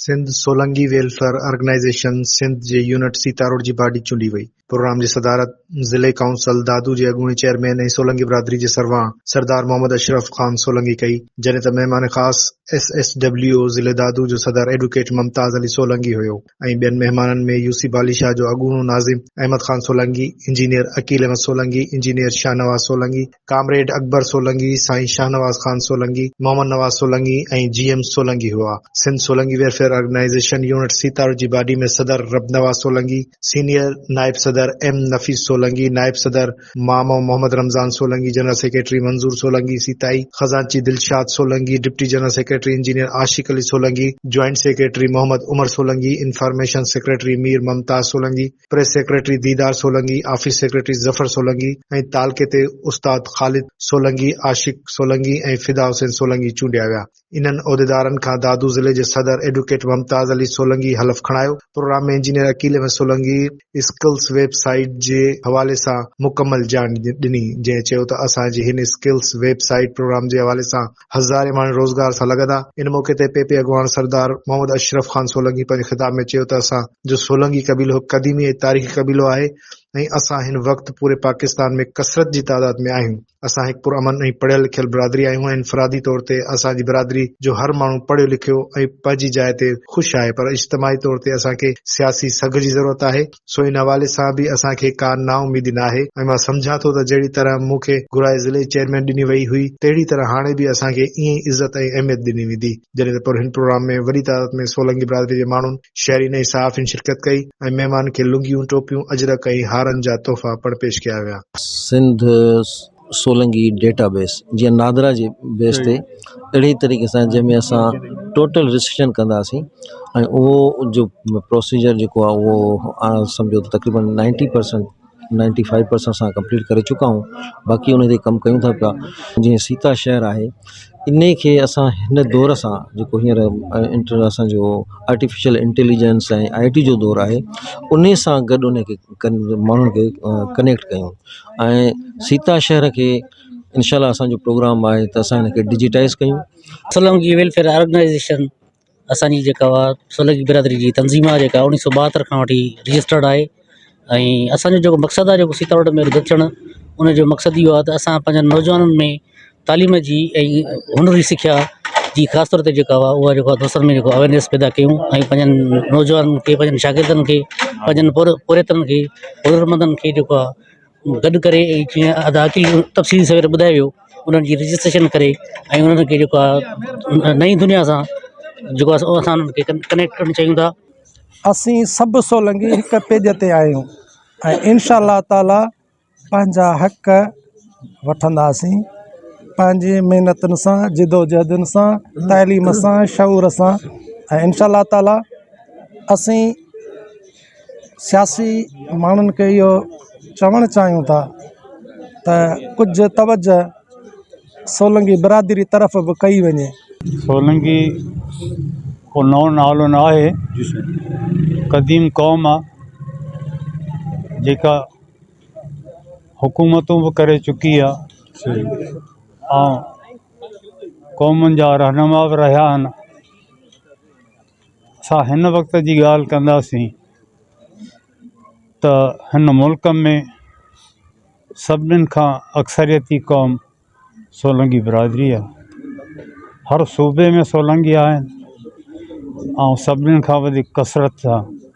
Sindh Solangi welfare organisation Sindh جي unit Sita Road جي body چونڊي وئي. پروگرام جي صدارت ضلعي ڪائونسل دادو جي اڳوڻي چيئرمين ۽ سولنگي برادري جي سرواڻ سردار محمد اشرف خان سولنگي ڪئي، جڏهن ته مهمان خاص ايس ايس ڊبليو او ضلعي دادو جو صدر ايڊووڪيٽ ممتاز علي سولنگي هيو ۽ ٻين مهمانن ۾ يو سي باليشاهه جو اڳوڻو ناظم Ahmed Khan Solangi, engineer Aqeel Ahmed Solangi, engineer Shahnawaz Solangi, comrade Akbar Solangi, سائين شاهنواز خان سولنگي، محمد نواز سولنگي ۽ جي ايم سولنگي هئا. Sindh Solangi welfare organisation unit Sitaro جي باڊي ۾ صدر ربنواز سولنگي، سينيئر نائب صدر ايم نفيس سولنگي، نائب صدر مامو محمد رمضان سولنگي، جنرل سيڪريٽري منظور سولنگي سيتائي، خزانچي Dilshad Solangi, deputy general secretary engineer Ashiq Ali Solangi, joint secretary Muhammad Umar Solangi, information secretary Mir Mumtaz Solangi, press secretary Didar Solangi, office secretary Zafar Solangi ۽ تعلقي تي استاد خالد سولنگي، عاشق سولنگي ۽ فدا حسين سولنگي چونڊيا ويا. انهن عهديدارن کان دادو ضلعي جي صدر ايڊووڪيٽ ممتاز علي سولنگي حلف کڻايو. Programme ۾ engineer Aqeel Ahmed Solangi skills web site جي حوالي سان مڪمل ڄاڻ ڏني جنهن چيو ته اسان جي هن اسڪلز ويب سائيٽ پروگرام جي حوالي سان هزارين ماڻهو روزگار سان لڳندا. ان موقعي تي پ پ اڳواڻ سردار محمد اشرف خان سولنگي پنهنجي خطاب ۾ چيو ته اسان جو سولنگي قبيلو هڪ قديمي ۽ تاريخي قبيلو آهي ۽ اسان هن وقت پوري پاڪستان ۾ ڪثرت جي تعداد ۾ آهيون. اسان هڪ پرامن ۽ پڙهيل لکيل برادري آهيون ۽ انفرادي طور تي اسان جي برادري جو هر ماڻهو پڙهيو لکيو ۽ پنهنجي جاء تي خوش آهي پر اجتماعي طور تي اسان کي سياسي سگهه جي ضرورت آهي. سو ان حوالي سان به اسان کي ڪا نااميدي ناهي ۽ مان سمجهان ٿو ته جهڙي طرح مون کي گهرائي ضلعي چيئرمين ڏني وئي هئي تهڙي طرح هاڻي به اسان کي ائين ئي عزت ۽ اهميت ڏني ويندي. جڏهن ته پر هن پروگرام ۾ وڏي تعداد ۾ سولنگي برادري جي ماڻهن، شهرين ۽ صحافين شرڪت ڪئي ۽ مهمانن کي لنگيون، ٽوپيون، اجرڪ ۽ هارن جا تحفا پڻ پيش ڪيا ويا. سنڌ سولنگي ڊيٽا بيس جيئن نادرا جي بيس تي اهڙي طريقي سان جنهن ۾ اسان ٽوٽل رجسٽريشن ڪنداسين ۽ اهو جو پروسيجر جيڪو آهي اهو سمجهو ته تقريبن ninety percent ninety five percent اسان ڪمپليٽ ڪري چڪا آهيون باقي ان تي ڪم ڪيون ٿا پيا جيئن سيتا شهر آهي ان کي اسان هن دور سان جيڪو هينئر انٽر اسانجو آرٽيفيشل انٽيليجنس ۽ I ٽي جو دور آهي ان سان گڏ ان کي ماڻهن کي ڪنيڪٽ ڪيون ۽ سيتا شهر کي انشاء الله اسانجو پروگرام آهي ته اسان هن کي ڊجيٽائز ڪيون. سولنگي ويلفيئر آرگنائيزيشن اسان جي جيڪا آهي سولنگي برادري جي تنظيم آهي جيڪا اوڻيهه سو 72 کان وٺي رجسٽرڊ آهي ۽ اسانجو جيڪو مقصد آهي جيڪو سيتا روڊ ۾ گڏ ٿيڻ ان جو مقصد اهو آهي ته اسان پنهنجن نوجوانن ۾ تعليم جي ۽ هنري سکيا جي خاص طور تي جيڪا آهي اها جيڪو آهي دوستن ۾ جيڪو اويئرنيس پيدا ڪيون ۽ پنهنجن نوجوانن کي پنهنجن شاگردن کي پنهنجن پورهيتن کي هنرمندن کي جيڪو آهي گڏ ڪري ۽ جيئن ادا عقيل تفصيل سوير ٻڌائي ويو انهن جي رجسٽريشن ڪري ۽ انهن کي جيڪو آهي نئين دنيا سان جيڪو آهي اسان انهن کي ڪنيڪٽ ڪرڻ چاهيون ٿا. اسين سڀ سولنگي هڪ پيج تي آهيون ۽ انشاء الله تعالي پنهنجا حق وٺنداسين پنهنجي محنتن سان جدوجهدن سان تعليم سان شعور سان ۽ انشاء الله تعاليٰ اسين سياسي ماڻهن کي اهو چوڻ چاهيون ٿا ته ڪجهه توجهه سولنگي برادري طرف به ڪئي وڃي. سولنگي ڪو نئون نالو نه آهي قديم قوم آ جيڪا حڪومتون به ڪري چڪي آ ۽ قومن جا رهنما به رهيا آهن اسان هن وقت جي ڳالهه ڪنداسين ته هن ملڪ ۾ سڀنين کان اڪثريتي قوم سولنگي برادري آهي هر صوبي ۾ سولنگي آهن ۽ سڀنين کان وڌيڪ ڪثرت سان.